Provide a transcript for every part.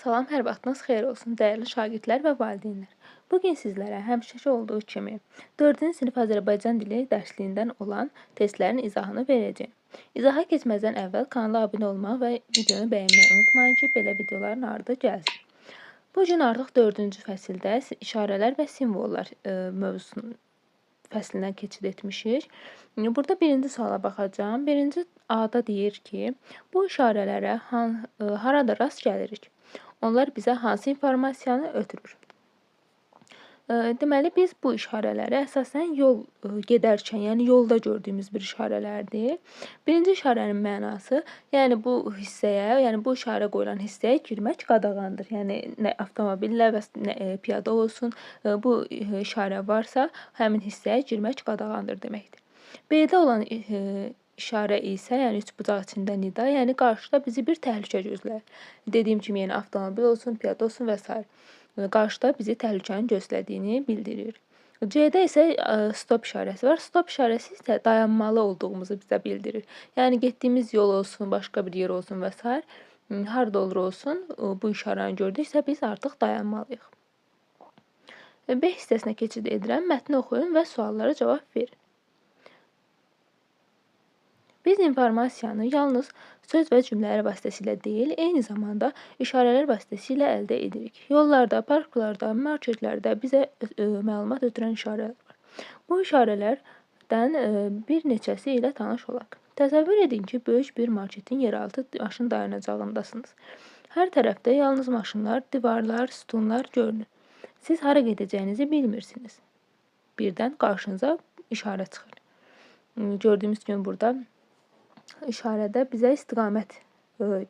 Salam, hər vaxtınız xeyir olsun, dəyərli şagirdlər və valideynlər. Bu gün sizlərə həmişəki olduğu kimi 4-cü sinif Azərbaycan dili dərsliyindən olan testlərin izahını verəcəyəm. İzaha keçməzdən əvvəl kanala abunə olmağı və videonu bəyənməyi unutmayın ki, belə videoların ardı gəlsin. Bu gün artıq 4-cü fəsildə işarələr və simvollar mövzusunun fəslinə keçid etmişik. Burada birinci suala baxacağam. Birinci A-da deyir ki, bu işarələrə harada rast gəlirik? Onlar bizə hansı informasiyanı ötürür? Deməli, biz bu işarələri əsasən yol gedərkən, yəni yolda gördüyümüz bir işarələrdir. Birinci işarənin mənası, yəni bu hissəyə, yəni bu işarə qoyulan hissəyə girmək qadağandır. Yəni nə avtomobillə və nə piyada olsun, bu işarə varsa, həmin hissəyə girmək qadağandır deməkdir. B-də olan işarə isə, yəni üçbucaq içində nida, yəni qarşıda bizi bir təhlükə gözləyir. Dediyim kimi, yəni avtomobil olsun, piyada olsun və s. Qarşıda bizi təhlükənin gözlədiyini bildirir. C-də isə stop işarəsi var. Stop işarəsi isə dayanmalı olduğumuzu bizə bildirir. Yəni getdiyimiz yol olsun, başqa bir yer olsun və s. Harada olur olsun, bu işarəni gördüksə biz artıq dayanmalıyıq. B hissəsinə keçid edirəm. Mətni oxuyun və suallara cavab verin. Biz informasiyanı yalnız söz və cümlələr vasitəsilə deyil, eyni zamanda işarələr vasitəsilə əldə edirik. Yollarda, parklarda, marketlərdə bizə məlumat ötürən işarələr var. Bu işarələrdən bir neçəsi ilə tanış olaq. Təsəvvür edin ki, böyük bir marketin yeraltı maşın dayanacağındasınız. Hər tərəfdə yalnız maşınlar, divarlar, sütunlar görünür. Siz hara gedəcəyinizi bilmirsiniz. Birdən qarşınıza işarə çıxır. Gördüyümüz kimi burada işarədə bizə istiqamət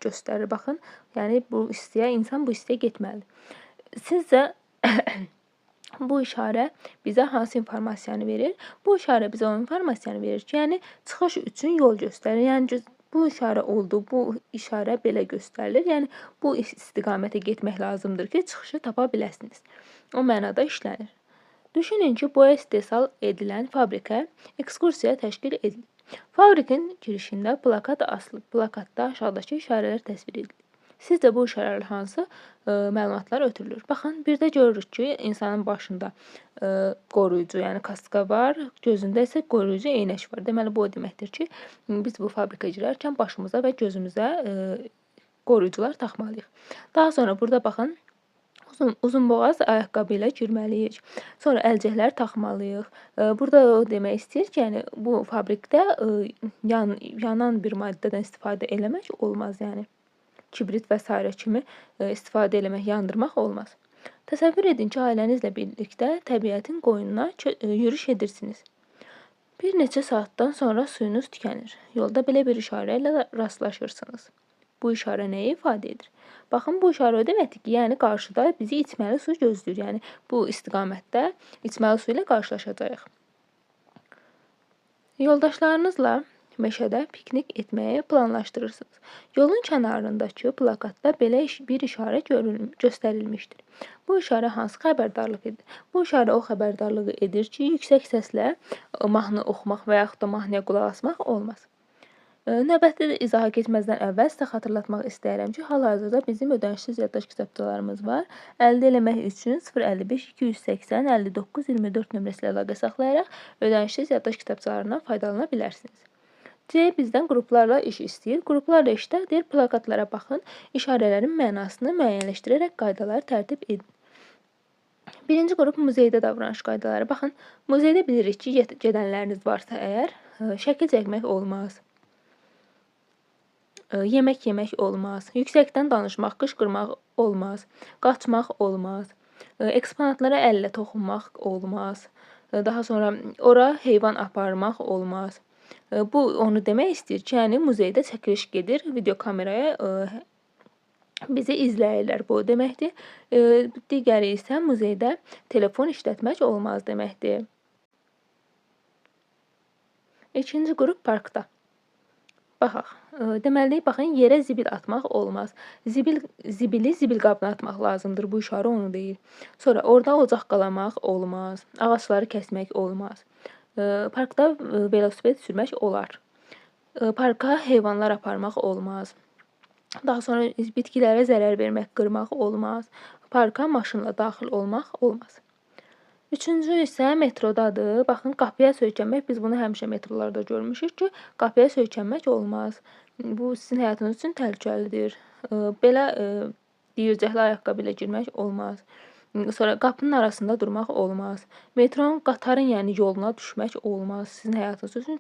göstərir. Baxın, yəni bu hissəyə, insan bu hissəyə getməlidir. Sizcə bu işarə bizə hansı informasiyanı verir? Bu işarə bizə o informasiyanı verir ki, yəni çıxış üçün yol göstərir. Yəni bu işarə oldu, bu işarə belə göstərilir. Yəni bu istiqamətə getmək lazımdır ki, çıxışı tapa biləsiniz. O mənada işlənir. Düşünün ki, boya istehsal edilən fabrikə ekskursiya təşkil edilir. Fabrikin girişində plakat asılıb. Plakatda aşağıdakı işarələr təsvir edilir. Sizcə bu işarələr hansı məlumatlar ötürülür? Baxın, bir də görürük ki, insanın başında qoruyucu, yəni kaska var, gözündə isə qoruyucu eynək var. Deməli, bu o deməkdir ki, biz bu fabrikə girərkən başımıza və gözümüzə qoruyucular taxmalıyıq. Daha sonra burada baxın, uzunboğaz ayaqqabı ilə girməliyik. Sonra əlcəklər taxmalıyıq. Burada o demək istəyir ki, yəni bu fabrikdə yanan bir maddədən istifadə eləmək olmaz. Yəni kibrit və sairə kimi istifadə eləmək, yandırmaq olmaz. Təsəvvür edin ki, ailənizlə birlikdə təbiətin qoynuna yürüyüş edirsiniz. Bir neçə saatdan sonra suyunuz tükənir. Yolda belə bir işarə ilə rastlaşırsınız. Bu işarə nəyi ifadə edir? Baxın, bu işarə o deməkdir ki, yəni qarşıda bizi içməli su gözləyir. Yəni bu istiqamətdə içməli su ilə qarşılaşacağıq. Yoldaşlarınızla meşədə piknik etməyi planlaşdırırsınız. Yolun kənarındakı plakatda belə bir işarə göstərilmişdir. Bu işarə hansı xəbərdarlıq edir? Bu işarə o xəbərdarlığı edir ki, yüksək səslə mahnı oxumaq və yaxud da mahnıya qulaq asmaq olmaz. Növbəti izaha keçməzdən əvvəl sizə xatırlatmaq istəyirəm ki, hal-hazırda bizim ödənişsiz yaddaş kitabçalarımız var. Əldə eləmək üçün 055 280 59 24 nömrəsi ilə əlaqə saxlayaraq ödənişsiz yaddaş kitabçalarından faydalana bilərsiniz. C bizdən qruplarla iş istəyir. Qruplarla işdə deyir, plakatlara baxın, işarələrin mənasını müəyyənləşdirərək qaydaları tərtib edin. Birinci qrup muzeydə davranış qaydaları. Baxın, muzeydə bilirik ki, gedənləriniz varsa əgər, şəkil çəkmək olmaz. Yemək yemək olmaz, yüksəkdən danışmaq, qışqırmaq olmaz, qaçmaq olmaz, eksponatlara əllə toxunmaq olmaz, daha sonra ora heyvan aparmaq olmaz. Bu onu demək istəyir ki, yəni muzeydə çəkiliş gedir, video kameraya bizi izləyirlər, bu o deməkdir. Digəri isə muzeydə telefon işlətmək olmaz deməkdir. İkinci qrup parkda. Baxaq. Deməli, baxın, yerə zibil atmaq olmaz. Zibili zibil qabına atmaq lazımdır. Bu işarə onu deyir. Sonra orada ocaq qalamaq olmaz. Ağacları kəsmək olmaz. Parkda velosiped sürmək olar. Parka heyvanlar aparmaq olmaz. Daha sonra bitkilərə zərər vermək, qırmaq olmaz. Parka maşınla daxil olmaq olmaz. Üçüncü isə metrodadır. Baxın, qapıya söykənmək, biz bunu həmişə metrolarda görmüşük ki, qapıya söykənmək olmaz. Bu sizin həyatınız üçün təhlükəlidir. Belə deyircəkli ayaqqabı ilə girmək olmaz. Sonra qapının arasında durmaq olmaz. Metronun, qatarın, yəni yoluna düşmək olmaz. Sizin həyatınız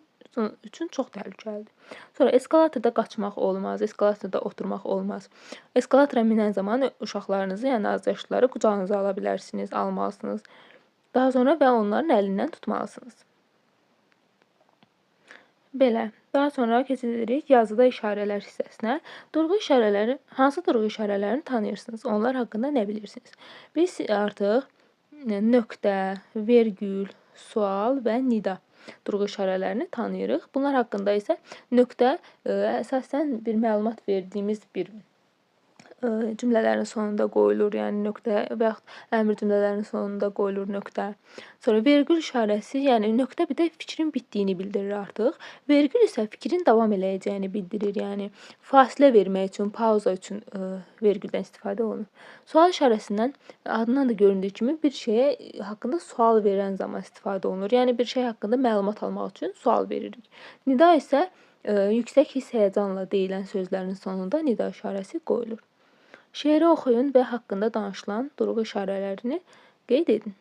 üçün çox təhlükəlidir. Sonra eskalatorda qaçmaq olmaz, eskalatorda oturmaq olmaz. Eskalatora minən zaman uşaqlarınızı, yəni az yaşlıları qucağınıza ala bilərsiniz, almalısınız. Daha sonra və onların əlindən tutmalısınız. Belə. Daha sonra keçirik yazıda işarələr hissəsinə. Durğu işarələri, hansı durğu işarələrini tanıyırsınız? Onlar haqqında nə bilirsiniz? Biz artıq nöqtə, vergül, sual və nida durğu işarələrini tanıyırıq. Bunlar haqqında isə nöqtə əsasən bir məlumat verdiyimiz bir cümlələrin sonunda qoyulur, yəni nöqtə və yaxud əmr cümlələrinin sonunda qoyulur nöqtə. Sonra vergül işarəsi, yəni nöqtə bir də fikrin bitdiyini bildirir artıq. Vergül isə fikrin davam eləyəcəyini bildirir, yəni fasilə vermək üçün, pauza üçün vergüldən istifadə olunur. Sual işarəsindən adından da göründüyü kimi bir şeyə haqqında sual verən zaman istifadə olunur. Yəni bir şey haqqında məlumat almaq üçün sual veririk. Nida isə yüksək hiss həyəcanla deyilən sözlərin sonunda nida işarəsi qoyulur. Şeiri oxuyun və haqqında danışılan durğu işarələrini qeyd edin.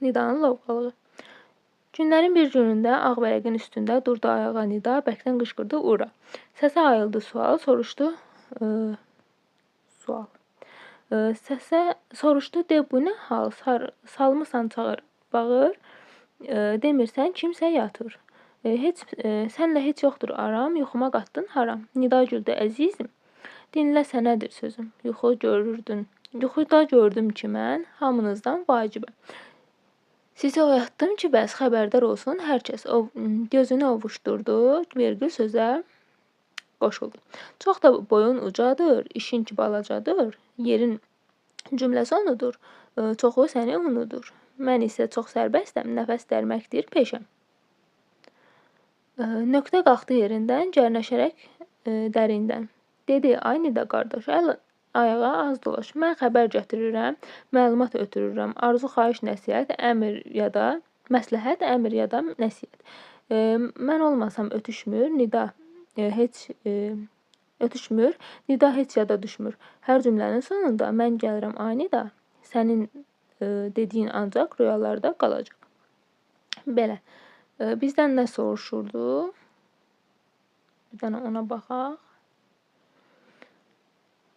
Nidanın lovğalığı. Günlərin bir günündə ağ vərəqin üstündə durdu ayağa Nida, bərkdən qışqırdı ura. Səsə ayıldı sual, soruşdu sual. Səsə soruşdu, de bu nə hal, salmısan çağır, bağır, demirsən kimsə yatır. Heç, sənlə heç yoxdur aram, yuxuma qatdın haram. Nida güldü əzizim. Dinlə sənədir sözüm. Yuxu görürdün. Yuxuda gördüm ki mən hamınızdan vacibəm. Sizi oyatdım ki bəs xəbərdar olsun hər kəs. O gözünü ovuşdurdu, vergül sözə qoşuldu. Çox da boyun ucadır, işin ki balacadır, yerin cümlə sonudur, çoxu səni unudur. Mən isə çox sərbəstəm, nəfəs dərməkdir peşəm. Nöqtə qalxdı yerindən, gərnəşərək dərindən. Dedi, ay Nida qardaş, əl ayağa az dolaş. Mən xəbər gətirirəm, məlumat ötürürəm. Arzu, xahiş, nəsihət, əmr ya da məsləhət, əmr ya da nəsihət. Mən olmasam ötüşmür, Nida heç ötüşmür, Nida heç yada düşmür. Hər cümlənin sonunda mən gəlirəm, ay Nida, sənin dediyin ancaq röyalarda qalacaq. Belə. Bizdən nə soruşurdu? Bir dənə ona baxaq.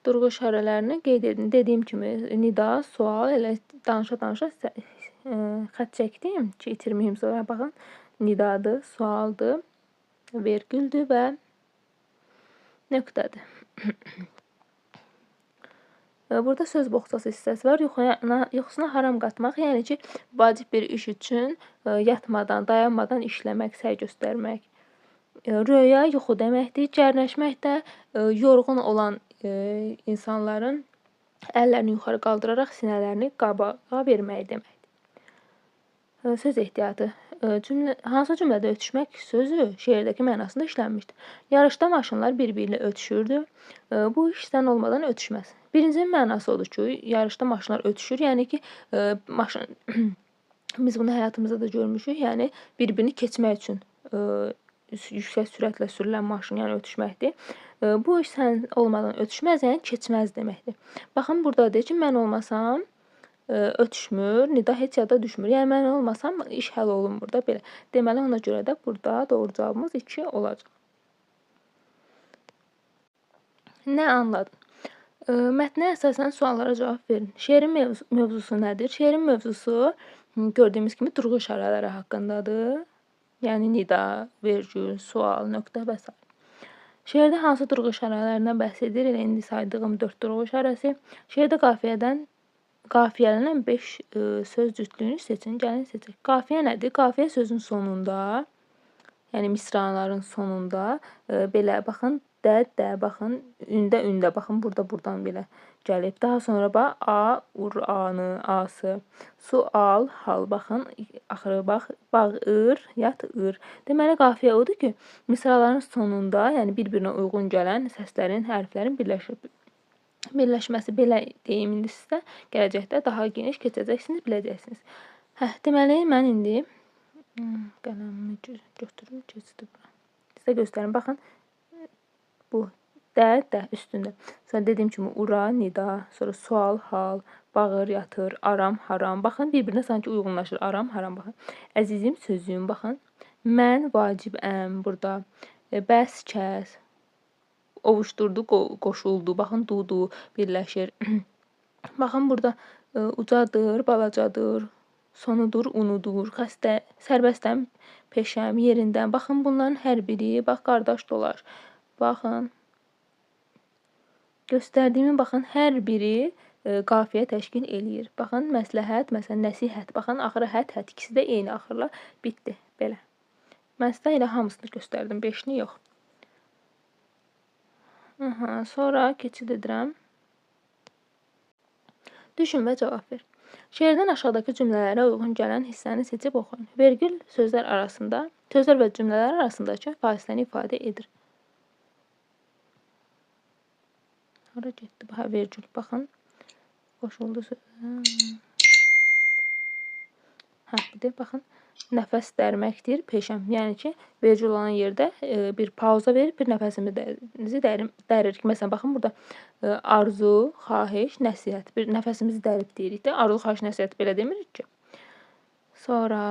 Durğu işarələrini qeyd edin. Dediyim kimi nida, sual, elə danışa-danışa xətt çəkdim ki, itirməyim sonra. Baxın, nidadır, sualdır, vergüldür və nöqtədir. Burada söz boğçası hissəsi var. Yuxusuna haram qatmaq, yəni ki, vacib bir iş üçün yatmadan, dayanmadan işləmək, səy göstərmək. Röya yuxu deməkdir. Gərnəşmək də yorğun olan insanların əllərini yuxarı qaldıraraq sinələrini qabağa vermək deməkdir. Söz ehtiyatı. Hansı cümlədə ötüşmək sözü şeirdəki mənasında işlənmişdir? Yarışda maşınlar bir-biri ilə ötüşürdü. Bu iş sən olmadan ötüşməz. Birincinin mənası odur ki, yarışda maşınlar ötüşür. Yəni ki, maşın biz bunu həyatımızda da görmüşük. Yəni bir-birini keçmək üçün yüksək sürətlə sürülən maşın, yəni ötüşməkdir. Bu iş sən olmadan ötüşməz, yəni keçməz deməkdir. Baxın, burada deyir ki, mən olmasam ötüşmür, Nida heç yada düşmür. Yəni mən olmasam iş həll olunmur da belə. Deməli, ona görə də burada doğru cavabımız 2 olacaq. Nə anladın? Mətnə əsasən suallara cavab verin. Şeirin mövzusu nədir? Şeirin mövzusu gördüyümüz kimi durğu işarələri haqqındadır. Yəni nida, vergül, sual, nöqtə və s. Şeirdə hansı durğu işarələrindən bəhs edir? Elə indi saydığım 4 durğu işarəsi. Şeirdə qafiyələnən 5 söz cütlüyünü seçin. Gəlin seçək. Qafiyə nədir? Qafiyə sözün sonunda, yəni misraların sonunda belə baxın, də, də, baxın, ündə, ündə, baxın, burada, buradan belə gəlib. Daha sonra bax, a, ur, anı, ası, sual, hal, baxın, axırı bax, bağır, yatır. Deməli, qafiyə odur ki, misraların sonunda, yəni bir-birinə uyğun gələn səslərin, hərflərin birləşməsi, belə deyim indi sizə, gələcəkdə daha geniş keçəcəksiniz, biləcəksiniz. Hə, deməli, mən indi qələmimi götürüm, keçdi bura. Sizə göstərim. Baxın, bu də, də üstündə. Sonra dediyim kimi ura, nida, sonra sual, hal, bağır, yatır, aram, haram. Baxın, bir-birinə sanki uyğunlaşır. Aram, haram, baxın. Əzizim, sözüm, baxın. Mən, vacibəm burada. Bəs, kəs, ovuşdurdu, qoşuldu. Baxın, dudu, birləşir. Baxın, burada ucadır, balacadır, sonudur, unudur, xəstə, sərbəstəm, peşəm, yerindən. Baxın, bunların hər biri, bax, qardaş dolaş. Baxın, göstərdiyimin, baxın, hər biri qafiyə təşkil eləyir. Baxın, məsləhət, məsələn, nəsihət. Baxın, axırı hət, hət. İkisi də eyni axırla bitdi. Belə. Mən sizə elə hamısını göstərdim, 5-ni yox. Aha, sonra keçid edirəm. Düşün və cavab ver. Şeirdən aşağıdakı cümlələrə uyğun gələn hissəni seçib oxuyun. Vergül sözlər arasında, sözlər və cümlələr arasındakı fasiləni ifadə edir. Hara getdi? Hə, vergül. Baxın. Qoşuldu sözə. Hə, bir də baxın. Nəfəs dərməkdir, peşəm. Yəni ki, vergül olan yerdə bir pauza verib, bir nəfəsimizi dəririk. Məsələn, baxın, burada arzu, xahiş, nəsihət. Bir nəfəsimizi dərib deyirik də. Arzu, xahiş, nəsihət belə demirik ki. Sonra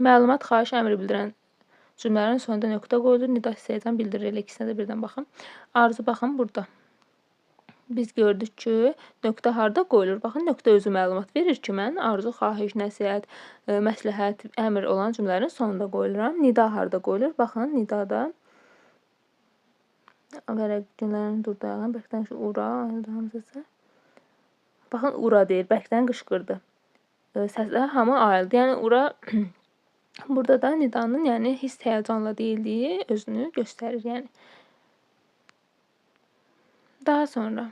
məlumat, xahiş, əmr bildirən cümlələrin sonunda nöqtə qoyulur. Nida hissəyəcən bildirir. Elə ikisinə də birdən baxın. Arzu, baxın, burada. Biz gördük ki, nöqtə harda qoyulur? Baxın, nöqtə özü məlumat verir ki, mən arzu, xahiş, nəsihət, məsləhət, əmr olan cümlələrin sonunda qoyuluram. Nida harda qoyulur? Baxın, nidada vərəq cümlələrin durdayağını bərkdən ura, hamısı. Baxın, ura deyir, bərkdən qışqırdı. Səslə hamı ayıldı. Yəni, ura burada da nidanın, yəni hiss həyəcanla deyildiyi özünü göstərir. Yəni. Daha sonra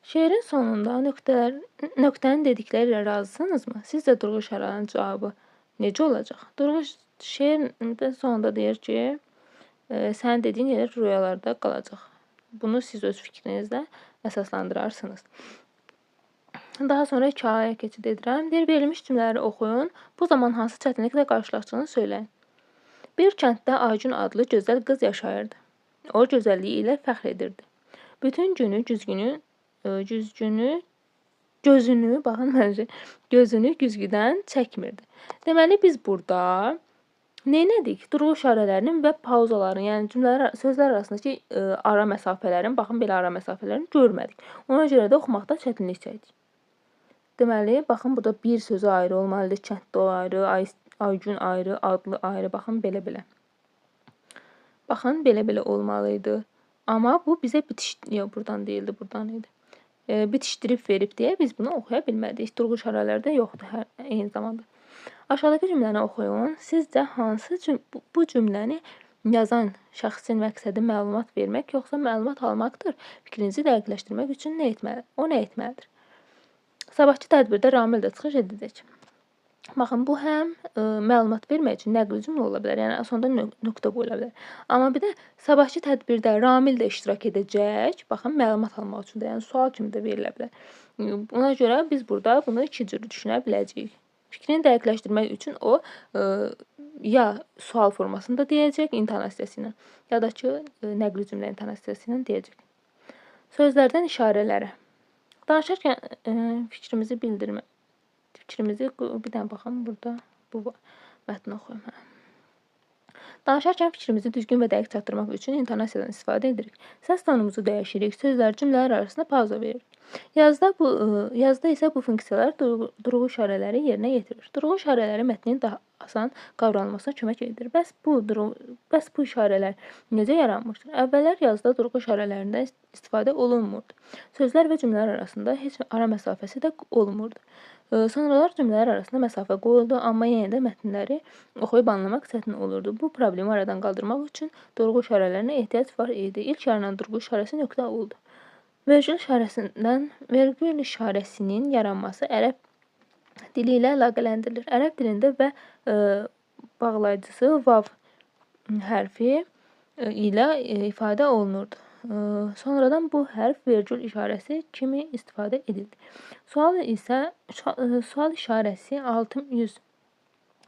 şeirin sonunda nöqtənin dedikləri ilə razısınızmı? Sizcə durğu işarələrinin cavabı necə olacaq? Durğu şeirin sonunda deyir ki, sənin dediyin yerə rüyalarda qalacaq. Bunu siz öz fikrinizlə əsaslandırarsınız. Daha sonra hekayəyə keçid edirəm. Deyir, verilmiş cümlələri oxuyun. Bu zaman hansı çətinliklə qarşılaşdığını söyləyin. Bir kənddə Aygün adlı gözəl qız yaşayırdı. O, gözəlliyi ilə fəxr edirdi. Bütün günü gözünü, baxın məncə, gözünü güzgüdən çəkmirdi. Deməli, biz burada neynədik? Durğu işarələrinin və pauzaların, yəni cümlələr, sözlər arasındakı ara məsafələrin, baxın, belə ara məsafələrini görmədik. Ona görə də oxumaqda çətinlik çəkdik. Deməli, baxın, burada bir sözü ayrı olmalıdır, kənddə o ayrı, Aygün ayrı, adlı ayrı, baxın, belə-belə. Baxın, belə-belə olmalıydı. Amma bu bizə yox, buradan deyildi, buradan idi. Bitişdirib verib deyə biz bunu oxuya bilmədik. Durğu işarələri də yoxdur eyni zamanda. Aşağıdakı cümləni oxuyun. Sizcə hansı bu cümləni yazan şəxsin məqsədi məlumat vermək yoxsa məlumat almaqdır? Fikrinizi dəqiqləşdirmək üçün nə etməli? O nə etməlidir? Sabahçı tədbirdə Ramil də çıxış edəcək. Baxın, bu həm məlumat vermək üçün nəqli cümlə ola bilər, yəni sonda nöqtə qoyula bilər. Amma bir də sabahçı tədbirdə Ramil də iştirak edəcək, baxın, məlumat almaq üçün də, yəni sual kimi də verilə bilər. Buna görə biz burada bunu iki cür düşünə biləcəyik. Fikrini dəqiqləşdirmək üçün o, ya sual formasında deyəcək intonasiyası ilə, ya da ki, nəqli cümlə intonasiyası ilə deyəcək. Sözlərdən işarələrə. Danışarkən fikrimizi bildirmə. Fikrimizi bir dənə baxın, burada bu mətni oxuyum. Hə. Danışarkən fikrimizi düzgün və dəqiq çatdırmaq üçün intonasiyadan istifadə edirik. Səs tonumuzu dəyişirik, sözlər, cümlələr arasında pauza veririk. Yazıda isə bu funksiyalar durğu işarələri yerinə yetirir. Durğu işarələri mətnin daha asan qavranılmasına kömək edir. Bəs bu işarələr necə yaranmışdır? Əvvəllər yazıda durğu işarələrindən istifadə olunmurdu. Sözlər və cümlələr arasında heç ara məsafəsi də olmurdu. Sonralar cümlələr arasında məsafə qoyuldu, amma yenə də mətnləri oxuyub anlamaq çətin olurdu. Bu problemi aradan qaldırmaq üçün durğu işarələrinə ehtiyac var idi. İlk yaranan durğu işarəsi nöqtə oldu. Vergül işarəsinin yaranması ərəb dili ilə əlaqələndirilir. Ərəb dilində və bağlayıcısı vav hərfi ilə ifadə olunurdu. Sonradan bu hərf vergül işarəsi kimi istifadə edildi. Sual işarəsi 600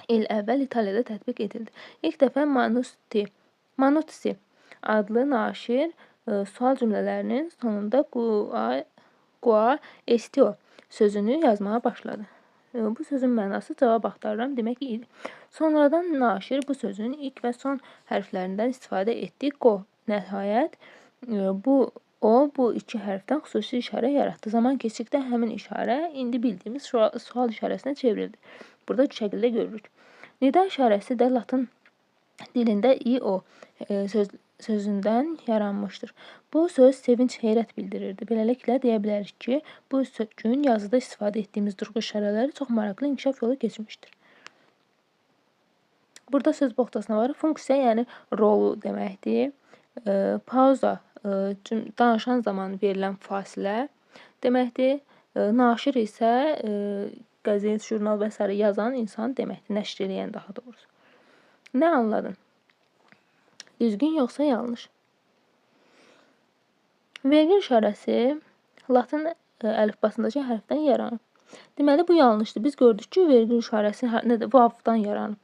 il əvvəl İtaliyada tətbiq edildi. İlk dəfə Manuzzi adlı naşir sual cümlələrinin sonunda Qua estio sözünü yazmağa başladı. Bu sözün mənası cavab axtarıram demək idi. Sonradan naşir bu sözün ilk və son hərflərindən istifadə etdi. Qo nəhayət o bu iki hərfdən xüsusi işarə yaratdı. Zaman keçdikcə həmin işarə indi bildiyimiz sual işarəsinə çevrildi. Burada bu şəkildə görürük. Nida işarəsi də latın dilində i-o sözündən yaranmışdır. Bu söz sevinc, heyrət bildirirdi. Beləliklə deyə bilərik ki, bu gün yazıda istifadə etdiyimiz durğu işarələri çox maraqlı inkişaf yolu keçmişdir. Burada söz boxtasına var. Funksiya, yəni rolu deməkdir. Pauza, danışan zaman verilən fasilə deməkdir. Naşir isə qəzet, jurnal və s. yazan insan deməkdir. Nəşr eləyən daha doğrusu. Nə anladın? Düzgün yoxsa yanlış? Vergül işarəsi latın əlifbasındakı hərfdən yaranıb. Deməli, bu yanlışdır. Biz gördük ki, vergül işarəsi vavdan yaranıb.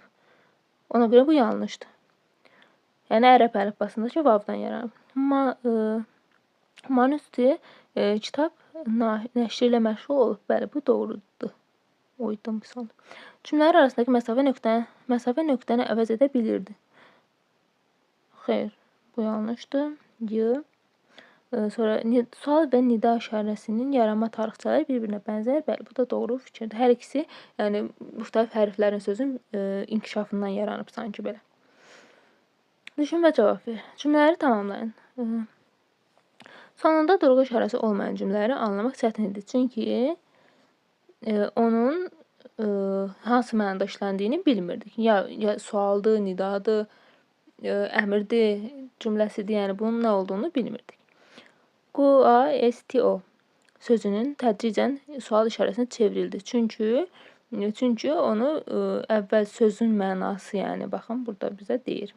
Ona görə bu yanlışdır. Yəni, ərəb əlifbasındakı vavdan yaranıb. Manuzzi kitab nəşri ilə məşğul olub. Bəli, bu doğrudur. Uydum misal. Cümlələr arasındakı məsafə nöqtəni əvəz edə bilirdi. Xeyr, bu yanlışdır. Y. Sonra sual və nida işarəsinin yaranma tarixçələri bir-birinə bənzər. Bəli, bu da doğru fikirdir. Hər ikisi, yəni müxtəlif hərflərin sözün inkişafından yaranıb sanki belə. Düşün və cavab ver. Cümlələri tamamlayın. Sonunda durğu işarəsi olmayan cümlələri anlamaq çətin idi. Çünki onun hansı mənada işləndiyini bilmirdik. Ya sualdır, nidadır, əmirdir, cümləsidir, yəni bunun nə olduğunu bilmirdik. Q-A-S-T-O sözünün tədricən sual işarəsinə çevrildi. Çünki onu əvvəl sözün mənası, yəni baxın, burada bizə deyir.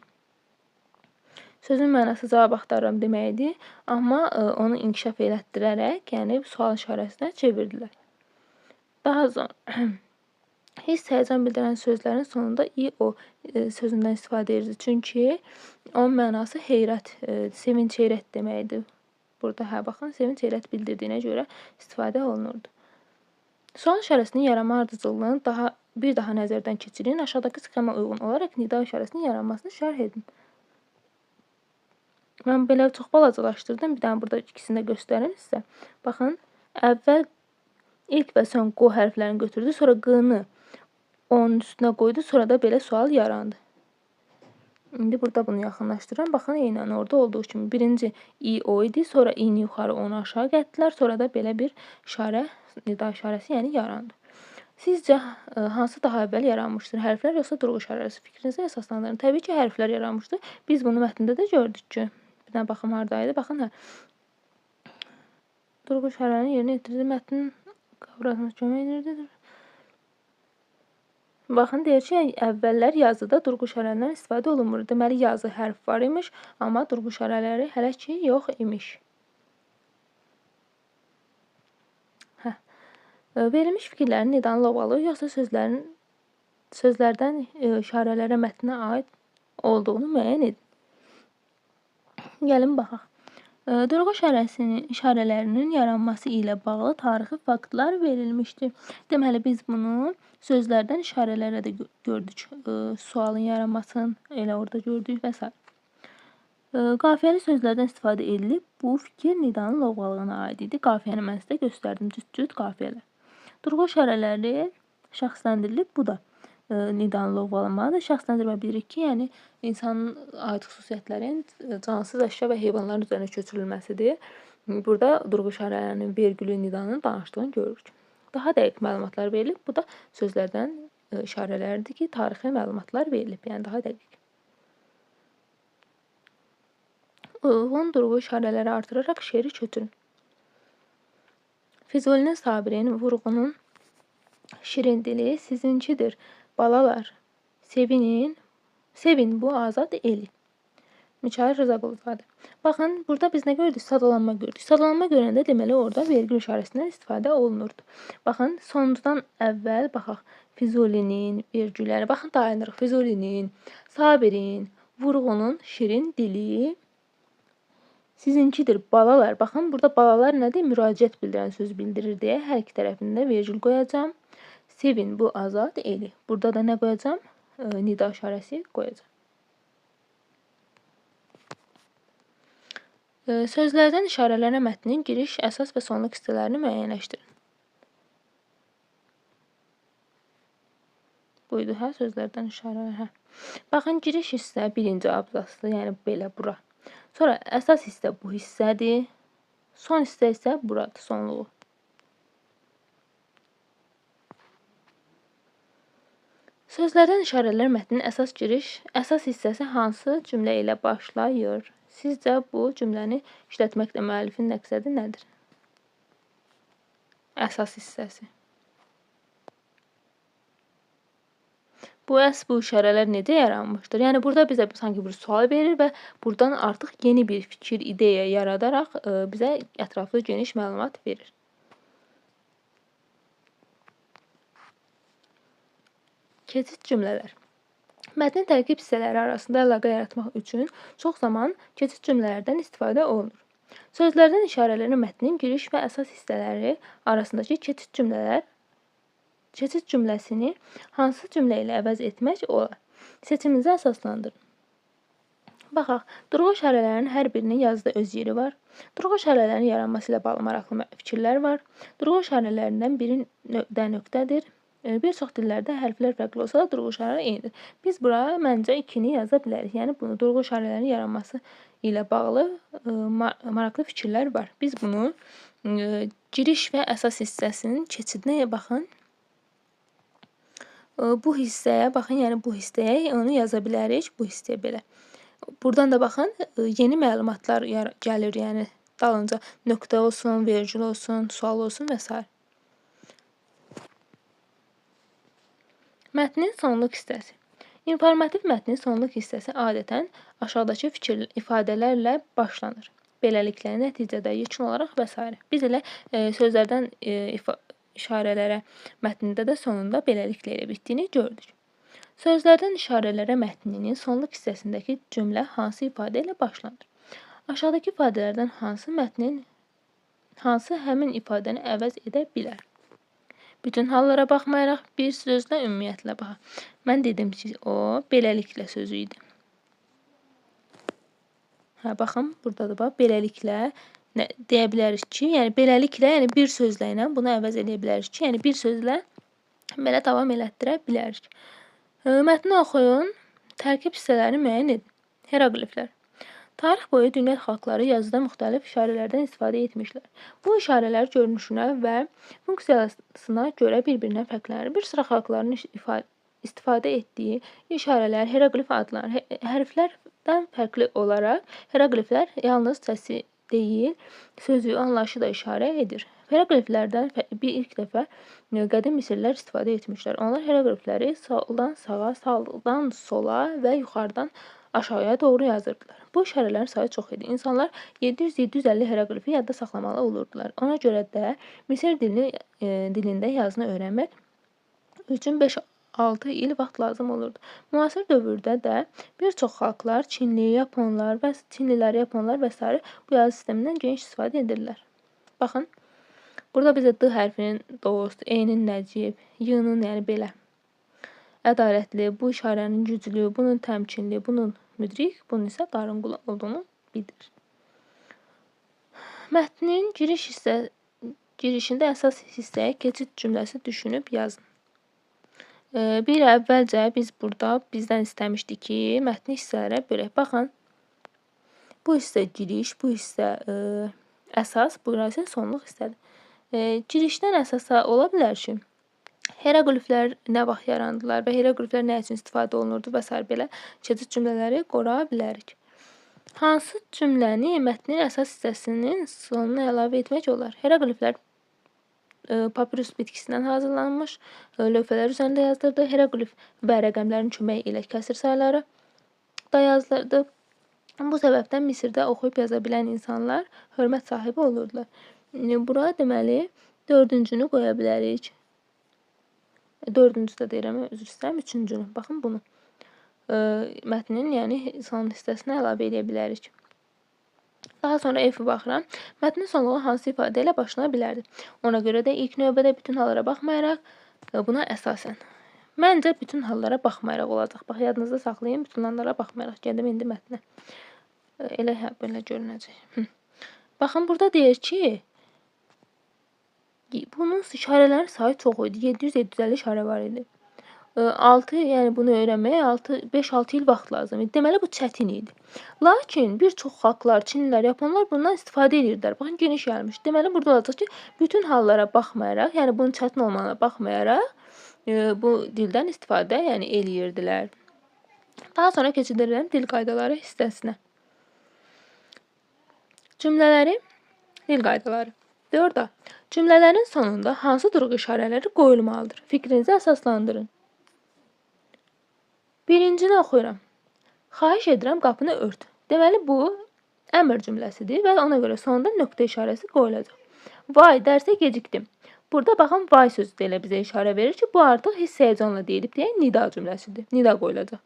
Sözün mənası cavab axtarıram deməkdir, amma onu inkişaf elətdirərək, yəni sual işarəsinə çevirdilər. Daha sonra hiss, həyəcan bildirən sözlərin sonunda i-o sözündən istifadə edirdi. Çünki onun mənası heyrət, sevinc, heyrət deməkdir. Burada baxın, sevinc, heyrət bildirdiyinə görə istifadə olunurdu. Sual işarəsinin yaranma ardıcıllığını bir daha nəzərdən keçirin. Aşağıdakı sxema uyğun olaraq nida işarəsinin yaranmasını şərh edin. Mən belə çox balacalaşdırdım. Bir dənə burada ikisini də göstərim sizə. Baxın, əvvəl ilk və son qo hərflərini götürdü, sonra q-nı onun üstünə qoydu, sonra da belə sual yarandı. İndi burada bunu yaxınlaşdıram. Baxın, eynən orada olduğu kimi birinci i o idi, sonra i-ni yuxarı, onu aşağı qətdilər, sonra da belə bir işarə, nida işarəsi, yəni yarandı. Sizcə hansı daha əvvəl yaranmışdır? Hərflər yoxsa durğu işarəsi? Fikrinizə əsaslandırın. Təbii ki, hərflər yaranmışdır. Biz bunu mətndə də gördük ki, bir dənə baxım haradaydı. Baxın, hə. Durğu işarələrini yerinə yetirdi. Mətnin qavratına kömək edirdi. Baxın, deyir ki, əvvəllər yazıda durğu işarələrindən istifadə olunmur. Deməli, yazı hərf var imiş, amma durğu işarələri hələ ki yox imiş. Hə. Verilmiş fikirlərin nidanın lovğalığı yoxsa sözlərdən işarələrə mətnə aid olduğunu müəyyən edin. Gəlin baxaq. Durğu işarələrinin yaranması ilə bağlı tarixi faktlar verilmişdir. Deməli, biz bunu sözlərdən işarələrə də gördük. Sualın yaranmasını elə orada gördük və s. Qafiyəli sözlərdən istifadə edilib. Bu fikir nidanın lovğalığına aid idi. Qafiyəni mən sizə göstərdim. Cüt-cüt qafiyələr. Durğu işarələri şəxsləndirilib. Bu da Nidanı lovğalanmalıdır. Şəxsləndirmə bilirik ki, yəni insanın aid xüsusiyyətlərin cansız əşya və heyvanların üzərinə köçürülməsidir. Burada durğu işarələrinin, vergülün, nidanın danışdığını görürük. Daha dəqiq məlumatlar verilib. Bu da sözlərdən işarələrdir ki, tarixi məlumatlar verilib, yəni daha dəqiq. Uyğun durğu işarələri artıraraq şeiri köçürün. Füzulinin, Sabirin, Vurğunun şirin dili sizinkidir. Balalar, sevinin, sevin bu azad eli. Mikayıl Rzaquluzadə. Baxın, burada biz nə gördük? Sadalanma gördük. Sadalanma görəndə deməli orada vergül işarəsindən istifadə olunurdu. Baxın, sonuncudan əvvəl baxaq. Füzulinin, vergülləri. Baxın, dayanırıq. Füzulinin, Sabirin, Vurğunun şirin dili sizinkidir. Balalar. Baxın, burada balalar nədir? Müraciət bildirən söz bildirir deyə hər iki tərəfində vergül qoyacağam. Sevin bu azad eli. Burada da nə qoyacağam? Nida işarəsi qoyacağam. Sözlərdən işarələrə mətnin giriş, əsas və sonluq hissələrini müəyyənləşdirin. Buydu, hə, sözlərdən işarələr, hə. Baxın, giriş hissə birinci abzasdır, yəni belə bura. Sonra əsas hissə bu hissədir. Son hissə isə buradır, sonluğu. Sözlərdən işarələr mətnin əsas giriş, əsas hissəsi hansı cümlə ilə başlayır? Sizcə bu cümləni işlətməklə müəllifin məqsədi nədir? Əsas hissəsi. Bu işarələr necə yaranmışdır? Yəni burada bizə sanki bir sual verir və buradan artıq yeni bir fikir, ideya yaradaraq bizə ətraflı geniş məlumat verir. Keçid cümlələr. Mətnin tərkib hissələri arasında əlaqə yaratmaq üçün çox zaman keçid cümlələrdən istifadə olunur. Sözlərdən işarələrin mətnin giriş və əsas hissələri arasındakı keçid cümləsini hansı cümlə ilə əvəz etmək olar? Seçiminizi əsaslandırın. Baxaq, durğu işarələrinin hər birinin yazıda öz yeri var. Durğu işarələrinin yaranması ilə bağlı maraqlı fikirlər var. Durğu işarələrindən biri də nöqtədir. Bir çox dillərdə hərflər fərqli olsa da durğu işarələri eynidir. Biz bura məncə 2-ni yaza bilərik. Yəni bunu durğu işarələrinin yaranması ilə bağlı maraqlı fikirlər var. Biz bunu giriş və əsas hissəsinin keçidinə baxın. Bu hissəyə baxın, yəni bu hissəyə onu yaza bilərik. Bu hissəyə belə. Buradan da baxın, yeni məlumatlar gəlir, yəni dalınca nöqtə olsun, vergül olsun, sual olsun və s. Mətnin sonluq hissəsi. İnformativ mətnin sonluq hissəsi adətən aşağıdakı fikir ifadələrlə başlanır. Beləliklə, nəticədə, yekun olaraq və s. Biz elə sözlərdən işarələrə mətnində də sonunda beləliklə elə bitdiyini gördük. Sözlərdən işarələrə mətninin sonluq hissəsindəki cümlə hansı ifadə ilə başlanır? Aşağıdakı ifadələrdən hansı həmin ifadəni əvəz edə bilər? Bütün hallara baxmayaraq bir sözlə ümumiyyətlə baxa. Mən dedim ki, o beləliklə sözü idi. Hə, baxın, burada da bax, beləliklə deyə bilərik ki, yəni beləliklə, yəni bir sözlə ilə bunu əvəz edə bilərik ki, yəni bir sözlə belə davam elətdirə bilərik. Mətni oxuyun, tərkib hissələrini müəyyən edin. Heroqliflər. Tarix boyu dünya xalqları yazıda müxtəlif işarələrdən istifadə etmişlər. Bu işarələr görünüşünə və funksiyasına görə bir-birindən fərqlənir. Bir sıra xalqların istifadə etdiyi işarələr heroqlif adlanır. Hərflərdən fərqli olaraq heroqliflər yalnız səsi deyil, sözü, anlayışı da işarə edir. Heroqliflərdən bir ilk dəfə qədim Misirlilər istifadə etmişlər. Onlar heroqlifləri soldan sağa, sağdan sola və yuxarıdan aşağıya doğru yazırdılar. Bu işarələrin sayı çox idi. İnsanlar 700-750 heroqlifi yadda saxlamalı olurdular. Ona görə də Misir dilində yazını öyrənmək üçün 5-6 il vaxt lazım olurdu. Müasir dövrdə də bir çox xalqlar, Çinlilər, Yaponlar və s. bu yazı sistemindən geniş istifadə edirlər. Baxın, burada bizə D hərfinin dost, E-nin nəcib, Y-nın yəni belə ədalətli, bu işarənin güclü, bunun təmkinli, bunun müdrik, bunun isə qarınqulu olduğunu bildirir. Mətnin girişində əsas hissəyə keçid cümləsi düşünüb yazın. Bir əvvəlcə biz burada bizdən istəmişdik ki, mətni hissələrə bölək. Baxın, bu hissə giriş, bu hissə əsas, bu isə sonluq hissədir. Girişdən əsasa ola bilər ki, hieroqliflər nə vaxt yarandılar və hieroqliflər nə üçün istifadə olunurdu və s. Belə keçid cümlələri qura bilərik. Hansı cümləni mətnin əsas hissəsinin sonuna əlavə etmək olar? Hieroqliflər papirus bitkisindən hazırlanmış lövhələr üzərində yazılırdı. Hieroqlif və rəqəmlərin köməyi ilə kəsr sayları da yazılırdı. Bu səbəbdən Misirdə oxuyub yaza bilən insanlar hörmət sahibi olurdular. Bura deməli dördüncünü qoya bilərik. Dördüncü də deyirəm, üzr istəyirəm, üçüncünü. Baxın bunu. Mətnin, yəni son hissəsinə əlavə edə bilərik. Daha sonra F-i baxıram. Mətnin sonluğu hansı ifadə ilə başlana bilərdi? Ona görə də ilk növbədə bütün hallara baxmayaraq, buna əsasən. Məncə bütün hallara baxmayaraq olacaq. Bax, yadınızda saxlayın, bütün hallara baxmayaraq. Gəldim indi mətnə. Elə hə, belə görünəcək. Baxın, burada deyir ki, bunun işarələrin sayı çox idi. 700-750 işarə var idi. 6, yəni bunu öyrənməyə 5-6 il vaxt lazım idi. Deməli, bu çətin idi. Lakin bir çox xalqlar, Çinlilər, Yaponlar bundan istifadə edirdilər. Baxın, geniş yayılmış. Deməli, burada olacaq ki, bütün hallara baxmayaraq, yəni bunun çətin olmağına baxmayaraq, bu dildən istifadə yəni eləyirdilər. Daha sonra keçid edirəm dil qaydaları hissəsinə. Cümlələri, dil qaydaları. 4A. Cümlələrin sonunda hansı durğu işarələri qoyulmalıdır? Fikrinizi əsaslandırın. Birincini oxuyuram. Xahiş edirəm, qapını ört. Deməli, bu əmr cümləsidir və ona görə sonunda nöqtə işarəsi qoyulacaq. Vay, dərsə gecikdim. Burada baxın, vay sözü də elə bizə işarə verir ki, bu artıq hiss həyəcanla deyilib deyə nida cümləsidir. Nida qoyulacaq.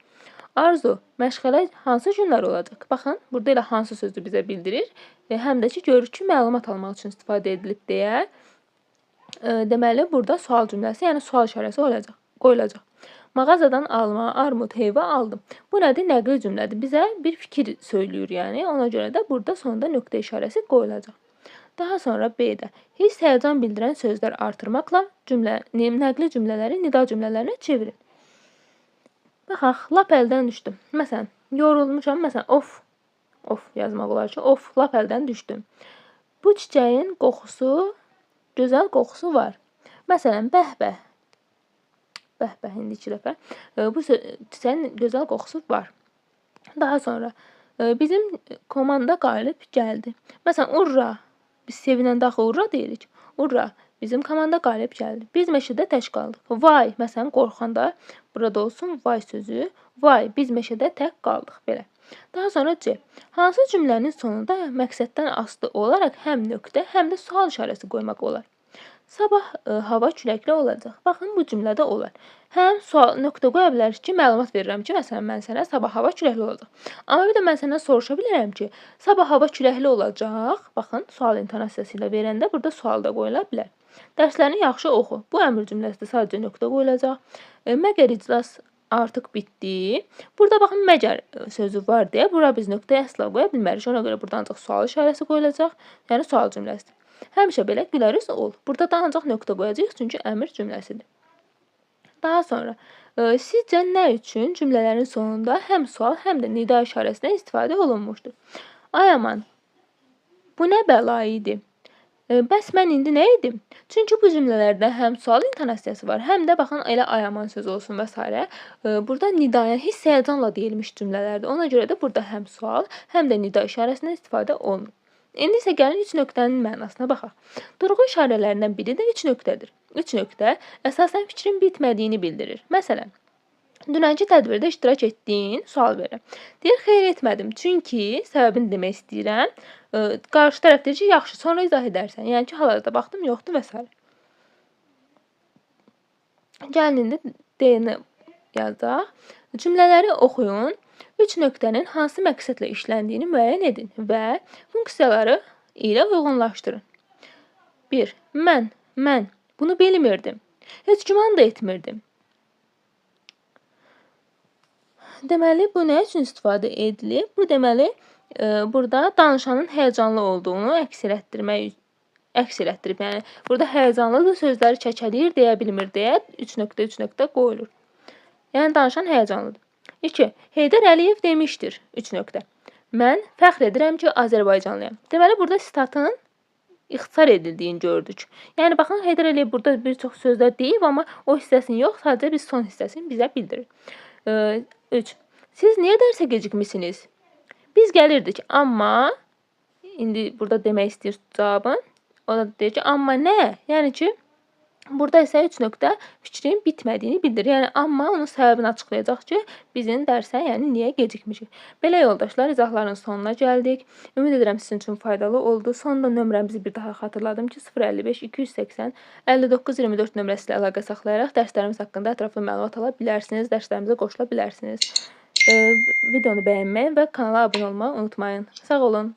Arzu, məşğələ hansı günlər olacaq? Baxın, burada elə hansı sözü bizə bildirir. Həm də ki, görür ki, məlumat almaq üçün istifadə edilib deyə. Deməli, burada sual cümləsi, yəni sual işarəsi olacaq, qoyulacaq. Mağazadan alma, armud, heyva aldım. Bu nədir? Nəqli cümlədir. Bizə bir fikir söylüyor yəni. Ona görə də burada sonda nöqtə işarəsi qoyulacaq. Daha sonra B-də hiss həyəcan bildirən sözlər artırmaqla cümlə, nəqli cümlələri nida cümlələrinə çevirin. Baxaq, lap əldən düşdüm. Məsələn, yorulmuşam. Məsələn, of, of yazmaq olar ki, of, lap əldən düşdüm. Bu çiçəyin qoxusu, gözəl qoxusu var. Məsələn, bəh-bəh. Bəh-bəh, indi 2 dəfə. Bu çiçəyin gözəl qoxusu var. Daha sonra bizim komanda qalib gəldi. Məsələn, urra. Biz sevinəndə axı urra deyirik. Urra, bizim komanda qalib gəldi. Biz meşədə tək qaldıq. Vay, məsələn, qorxanda burada olsun vay sözü. Vay, biz meşədə tək qaldıq. Belə. Daha sonra C. Hansı cümlənin sonunda məqsəddən asılı olaraq həm nöqtə, həm də sual işarəsi qoymaq olar? Sabah hava küləkli olacaq. Baxın, bu cümlədə olar. Həm sual nöqtə qoya bilərik ki, məlumat verirəm ki, məsələn, mən sənə sabah hava küləkli olacaq. Amma bir də mən səndən soruşa bilərəm ki, sabah hava küləkli olacaq. Baxın, sual intonasiyası ilə verəndə burada sual da qoyula bilər. Dərslərini yaxşı oxu. Bu əmr cümləsində sadəcə nöqtə qoyulacaq. Məgər iclas artıq bitdi. Burada baxın, məgər sözü var deyə bura biz nöqtəyə əsla qoya bilmərik. Ona görə burada ancaq sual işarəsi qoyulacaq. Yəni sual cümləsidir. Həmişə belə güləriz ol. Burada da ancaq nöqtə qoyacağıq, çünki əmr cümləsidir. Daha sonra, sizcə nə üçün cümlələrin sonunda həm sual, həm də nida işarəsindən istifadə olunmuşdur? Ay aman, bu nə bəla idi? Bəs mən indi nə edim? Çünki bu cümlələrdə həm sual intonasiyası var, həm də baxın elə ay aman sözü olsun və s. Burada nida, yəni hiss həyəcanla deyilmiş cümlələrdir. Ona görə də burada həm sual, həm də nida işarəsindən istifadə olunur. İndi isə gəlin üç nöqtənin mənasına baxaq. Durğu işarələrindən biri də üç nöqtədir. Üç nöqtə əsasən fikrin bitmədiyini bildirir. Məsələn, dünənki tədbirdə iştirak etdiyin sual verirəm. Deyir, xeyr etmədim, çünki səbəbini demək istəyirəm. Qarşı tərəf deyir ki, yaxşı, sonra izah edərsən. Yəni ki, hal-hazırda baxdım, yoxdur və s. Gəlin indi D-ni yazaq. Cümlələri oxuyun. Üç nöqtənin hansı məqsədlə işləndiyini müəyyən edin və funksiyaları ilə uyğunlaşdırın. 1. Mən bunu bilmirdim. Heç güman da etmirdim. Deməli, bu nə üçün istifadə edilib? Bu, deməli, burada danışanın həyəcanlı olduğunu əks etdirmək əks elətdirib. Yəni burada həyəcanlıdır, sözləri çəkələyir, deyə bilmir deyə 3 nöqtə 3 nöqtə qoyulur. Yəni danışan həyəcanlıdır. 2. Heydər Əliyev demişdir. 3 nöqtə. Mən fəxr edirəm ki, Azərbaycanlıyam. Deməli burada sitatın ixtisar edildiyini gördük. Yəni baxın, Heydər Əliyev burada bir çox sözlər deyib, amma o hissəsini yox, sadəcə biz son hissəsini bizə bildirir. 3. Siz niyə dərsə gecikmisiniz? Biz gəlirdik, amma indi burada demək istəyir cavabın. O da deyir ki, amma nə? Yəni ki, burada isə 3 nöqtə fikrin bitmədiyini bildirir. Yəni amma onun səbəbini açıqlayacaq ki, bizim dərsə, yəni niyə gecikmişik. Belə yoldaşlar, izahların sonuna gəldik. Ümid edirəm sizin üçün faydalı oldu. Sonda nömrəmizi bir daha xatırladım ki, 055 280 59 24 nömrəsi ilə əlaqə saxlayaraq dərslərimiz haqqında ətraflı məlumat ala bilərsiniz, dərslərimizə qoşula bilərsiniz. Videonu bəyənməyi və kanala abunə olmağı unutmayın. Sağ olun.